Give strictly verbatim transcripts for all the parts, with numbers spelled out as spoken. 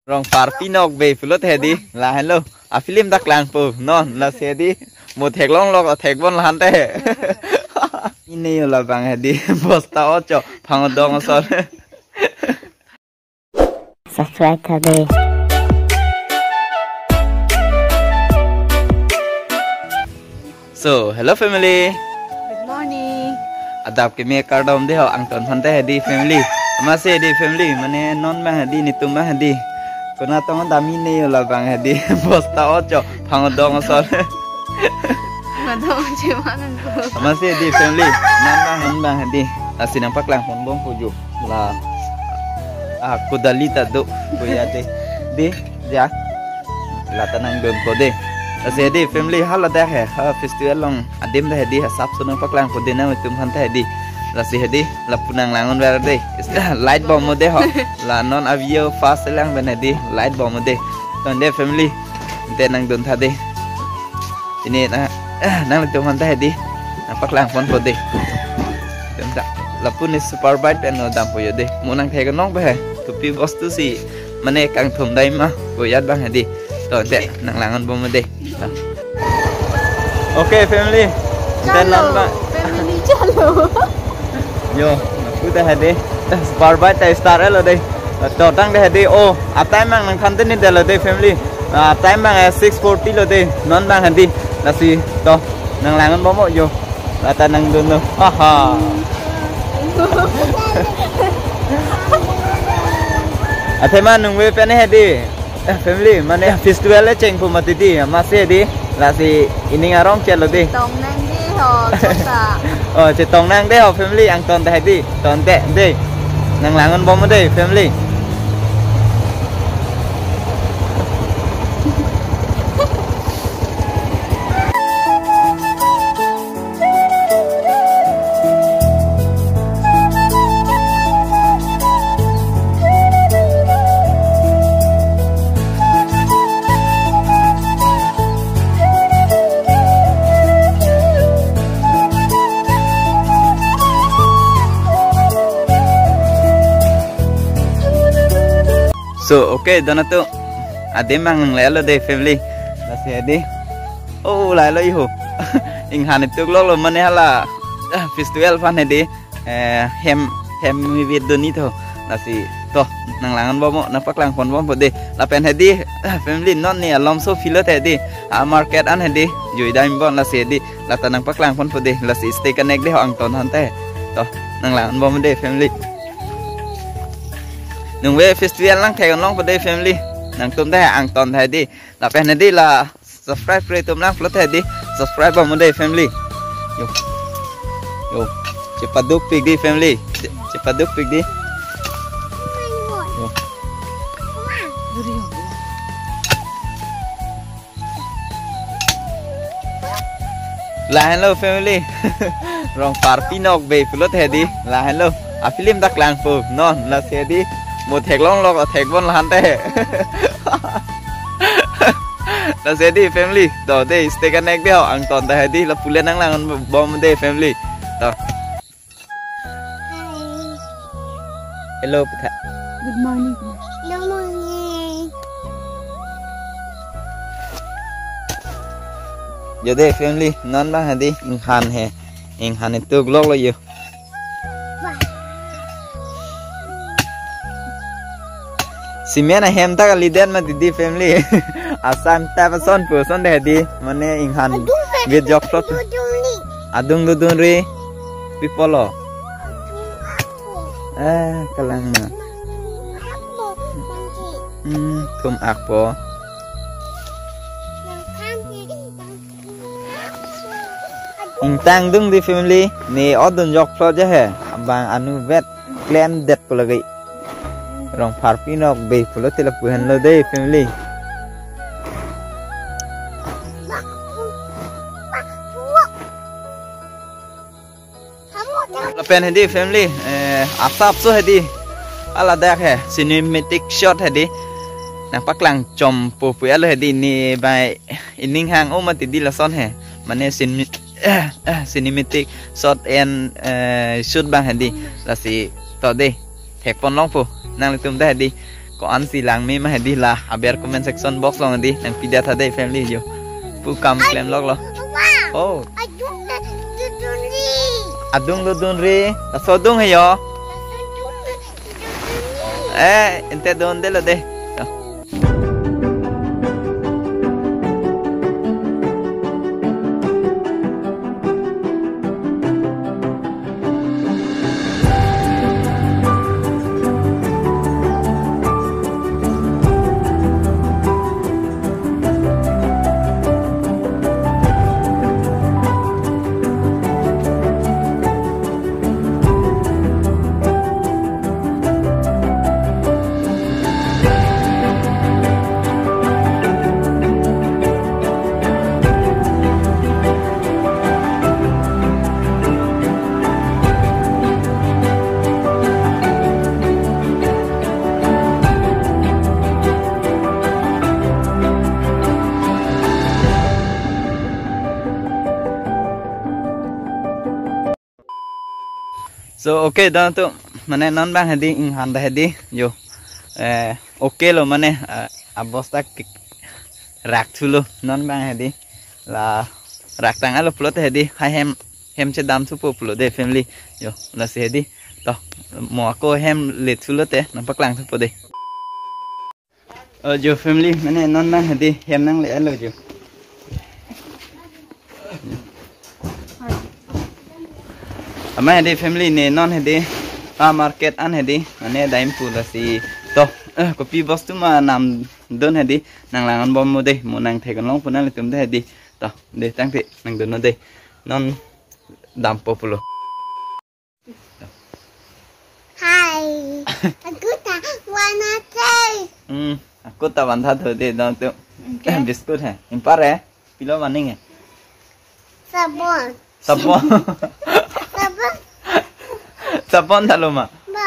Rong parpi nok be pulote hedi. Lahenlo. A film ta klangpo. Non, lasi hedi. Mo theklong lok, thekbon lahan te. Ini yo labang hedi. Bosta ocho. Phangdong asol. Subscribe tha dei. So, hello family. Good morning. Adap keme kardom dei ho, angton aphan ta hedi family. Amatsi hedi family, mane non abang hedi, netum abang hedi. Konat tong dam ini yo labang hedi. Bosta ocho, phangdong asol. Phangdong chemanang ko. Amatsi hedi family, non abang, non abang hedi. Lasi nangpaklang ponbompo jo. La, ah, kudali ta do, kuya dei. Dei, ya. La ta nangdunpo dei. Lasi hedi family hala dak he, ha festival along adim ta hedi, ha asapso nangpaklangpo dei nangtum aphan ta hedi. Lasi hedi, lapu nanglang-un ver dei. Light bompo dei ho. La non a-view fast lang pen hedi, light bompo dei. Ton dei family, te nangdun tha dei. Ini na, eh, nangtum aphan ta hedi. Nangpaklang ponpo dei. Tum ta. Lapu ne super bike pen no dampo jo dei. Mo nangthek nong be he. Thupi bostu si. Mane kangthum dai ma. Ko jat abang hedi. To te nanglang-un bompo dei. Okay family. Te chalo, non abang. Family chalo. Jo, lapu ta hedi. Super bike ta start lo dei. To tang ta hedi. Oh, a time abang nangthan te ni dei lo dei family. A time abang, eh, six forty lo dei. Non abang hedi. Lasi to nanglang-un bompo jo. La ta nangdunlo. Haha. Athema nungve pen hedi. Eh, family, mane festival le chengpo mati dei, amatsi hedi, lasi ining arong chelo dei. Tong nang dei ho, kota. Oh, chetong nang dei ho, family, angton ta hedi, ton te, dei. Nanglang-un bompo dei, family. So, okay, donato. Adim abang nangle lo dei family. Lasi hedi. Oh, lahelo iho. Inghan ituk loklo mane hala. Ah, festival aphan hedi. Eh, hem, hem mivit dun ni tho. Lasi to, nanglang-un bompo, nangpaklang ponbompo dei. Lapen hedi, ah, family non ne alomso philo te hedi. A market an hedi, jui dam bon lasi hedi. La ta nangpaklang ponpo dei. Lasi stay connect dei ho angton aphan ta he. To, nanglang-un bompo dei family. Nungve festival nangthek longpo dei family. Nangtum ta he angton ta hedi. Lapen hedi la subscribe kre atum lang pulote hedi. Subscribe bompo dei family. Yo. Yo. Chepaduk pik dei family. Che-, chepaduk pik dei. Yo. Lahenlo family. Rong parpi nok be pulote hedi. Lahenlo. A film ta klangpo. Non, lasi hedi. Mo theklong lok, thekbon lahan te. Lasi hedi family. To dei, stay connect dei ho. Angton ta hedi, lapu le nanglang-un bompo dei family. To. Hello, Pitha. Good morning. Good morning. Jo dei family, non abang hedi, inghan he. Inghan ituk loklo jo. Cement ahem ta kalidet mati dei family. Assam ta pason puson dei hedi. Mane inghan. Adung, bit jok tot. Adung dudun ri. Pi pulo. Eh, kalang na. Hmm, thum akpo. Ingtang dung dei family, ne odun jok plot ja he, abang anu vet klem det pulo lake. Rong parpi nok be pulote lapu henlo dei family. Lapen hedi family, eh, asapso hedi. Hala dak he, cinematic shot hedi. Nangpaklang chompo pu alo hedi ne bai ining hang-o mati dei lason he. Mane cine-, cinematic shot and, eh, shoot abang hedi. Lasi to dei. Thekpon longpo. Nanglitum ta hedi. Ko-an si langme ma hedi la aber comment section box along hedi nangpidet tha dei family jo. Pu kam klem loklo. Papa. Oh. Adung dodunri. Adung dodunri. Laso adung he jo. Laso adung dodunri. Eh, ante dondelo dei. To. So, okay, don atum, mane non abang hedi, inghan ta hedi, jo, eh, okay lo, mane, eh, abosta ke-, rakthulo, non abang hedi, la raktang alo pulote hedi, ha hem, hem chedamthupo pulo dei family, jo, lasi hedi, to, mo ako hem lethulote, nangpaklang thupo dei. Oh, jo family, mane non abang hedi hem nangle-etlo jo. Ama hedi family ne non hedi, ah, market an hedi, mane daim pu lasi. To, eh, kopi bostu ma namdun hedi, nanglang-an bompo dei, mo nangthek-an longpo nanglitum ta hedi. To, dei tangte, nangdunnon dei. Non dampo pulo. Hi. Aku ta vantha dei. Hmm, aku ta vantha dei don atum. Okay. Biscuit he. Impar he. Pilo van nang he. Sabon. Sabon. Sabon. Sabon ta lo ma. Ba,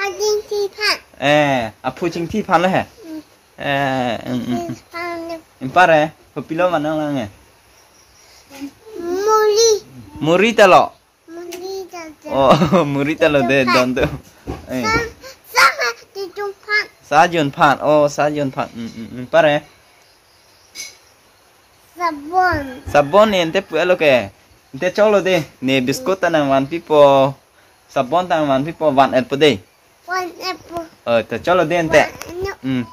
ajing si phan. Eh, aphu chingthi phan lo he. Hmm. Eh, mm, mm, mm. Chingthi phan lo. Impar he. Ko pilo van nanglang he. Muri. Muri ta lo. Muri ta lo. Oh, muri ta lo dei don atum. Eh. Sa, sa, sa, jun phan. Sa jun phan. Oh, sa jun phan. Mm, mm, mm. Impar he. Sabon. Sabon ne ante pu-etlo ke. Ante choklo dei. Ne biscuit ta nangvanpipo. Sabon ta nangvanpipo, van-etpo dei. Van-etpo. Oh, to choklo dei ante. Van-etpo. Hmm.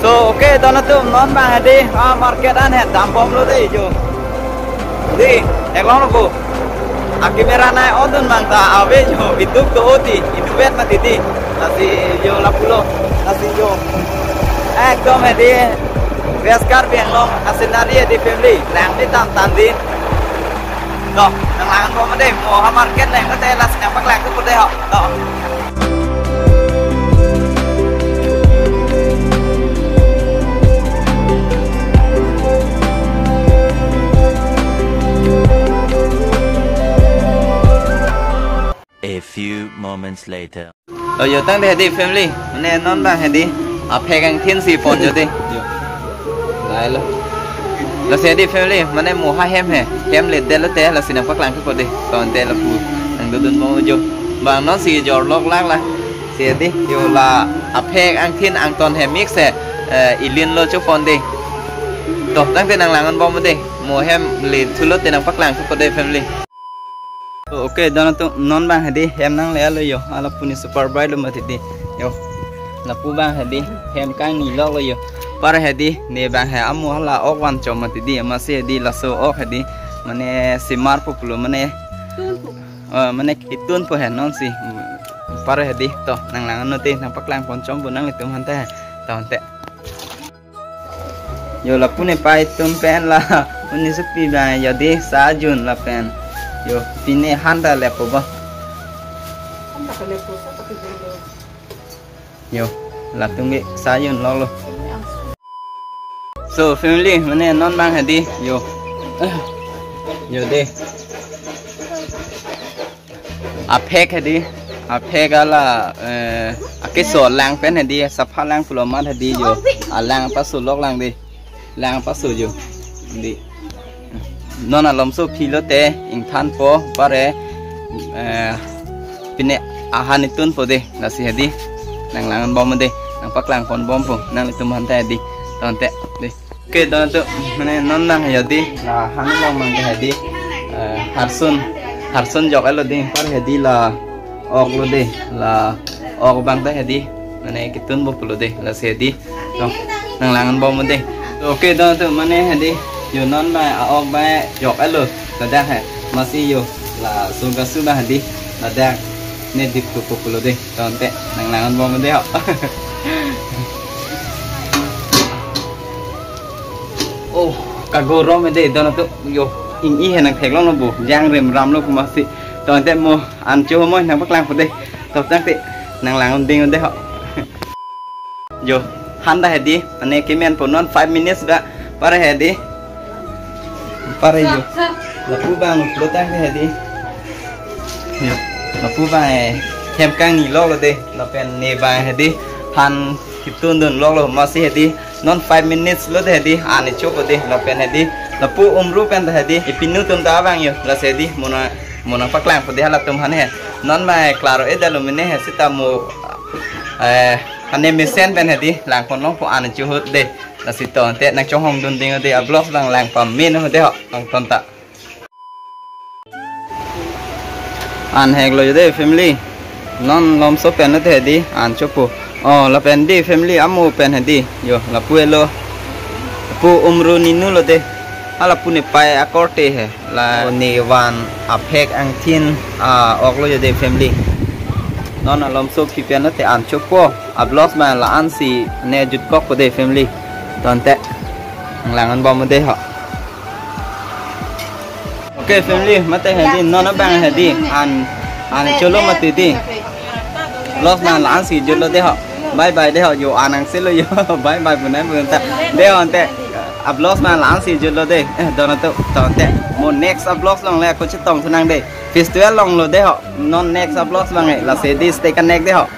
So, okay, don atum non abang hedi, ah, market an he dambomlo dei jo. Dei, theklonglo ko. Akimera nai odun mang ta ave jo, biduk do oti, inutvet mati dei. Lasi jo lapulo, lasi jo. Ekdom hedi, West Karbi Anglong, a-scenery hedi family, langme tangtang dei. To, nanglang-an bompo dei, mo ha market lang, kate lasi nangpaklang thupo dei ho. To. A few moments later. Oh, jo tangte hedi family, mane non abang hedi, aphek angthin si pon jo dei. Jo. Lailo. Lasi hedi family, mane mo ha hem he, hem ledetlote, lasi nangpaklang thupo dei. To ante lapu, nangdodunbom jo. Bang non si jorlok lak la. Si hedi, jo la aphek angthin angton he mix he, eh, ilinlo chopon dei. To, tangte nanglang-an bompo dei. Mo hem lethulote nangpaklang thupo dei family. To, okay, don atum non abang hedi hem nangle-etlo jo. Ala puni super bright lo mati dei. Jo. Lapu abang hedi hem kangniloklo jo. Par hedi ne abang he amo hala ok vanchom mati dei. Amatsi hedi laso ok hedi. Mane simar po pulo mane. Tunpo. Eh, mane itunpo he non si. Par hedi to nanglang-annote nangpaklang ponchompo nanglitum aphan ta he. To ante. Jo lapu ne pai tum pen la. Uni supi ba jo dei sa jun lapen. Jo pine han ta lepo ba. Han ta lepo sa tapi dulu. Yo, latum ke sa-un loklo. So family, mane non abang hedi, yo. Yo dei. Aphek hedi, aphek hala, eh, akeso alang pen hedi, sapha lang pulo amat hedi yo. Alang paso loklang dei. Lang paso yo. Dei. Non alomso philo te ingthanpo pare, eh, pine ahan itunpo dei, lasi hedi. Nanglang-un bom dei, nangpaklang pon bompo, nanglitum aphan ta hedi. Tangte dei. Oke, tangte mane non abang hedi, la han along abang ta hedi. Eh, harsun, harsun jok-etlo dei, pare hedi la ok lo dei, la ok abang ta hedi. Mane ketunpo pulo dei, lasi hedi. Tong, nanglang-un bom dei. Oke, tangte mane hedi. Yo non abang, a-ok abang jok-etlo. Ladak he. Amatsi yo. La suga suga hedi. Ladak. Ne diptupo pulo dei. Tangte, nanglang-un bom dei ho. Oh, kagorom dei, tangte yo. Ing-i he nangtheklonglo bo. Jang rim ramlo amatsi. Tangte mo an cho mo nangpaklangpo dei. Tangte, nanglang-un ding dei ho. Yo, han ta hedi, mane kemenpo non five minutes ba, pare hedi. Pare yo. Lapu abang, lotang ta hedi. Yo, lapu abang, eh, hem kangni loklo dei, lapen ne abang hedi, han ketundun loklo, amatsi hedi, non five minutes lo ta hedi, an chopo dei, lapen hedi, lapu umru pen ta hedi, ipinu atum ta abang yo, lasi hedi, mo nang, mo nangpaklangpo dei halatum aphan he, non abang, eh, klaro-etlo mane he, seta mo, eh, Ane mesen pen hedi, lang pon longpo an chu ahut dei. Lasi tangte nangchonghong dun ding dei, a-vlogs abang lang pame non dei ho, tong ton ta. An heklo dei family. Non alomso pen lo te hedi, an chopo. Oh, lapen dei family amo pen hedi. Yo, lapu-etlo. Lapu umru ninu lo dei. Hala pu nepei akorte he. La ne van aphek angthin a-ok lo dei family. Non alomso phi pen lo te an chopo. A-vlogs abang la-ansi ne jutkokpo dei family. Tangte nanglang-un bom dei ho. Oke family, mate hedi non abang hedi an, an cholo mati dei. Vlogs abang la-ansi jutlo dei ho. Bye bye dei ho, yo an angselo yo. Bye bye punai punta. Dei ho tangte. A-vlogs abang la-ansi jutlo dei. Eh, tangte, tangte. Mo next a-vlogs along le ako chetong thu nang dei. Festival along lo dei ho. Non next a-vlogs abang eh. Lasi hedi stay connect dei ho.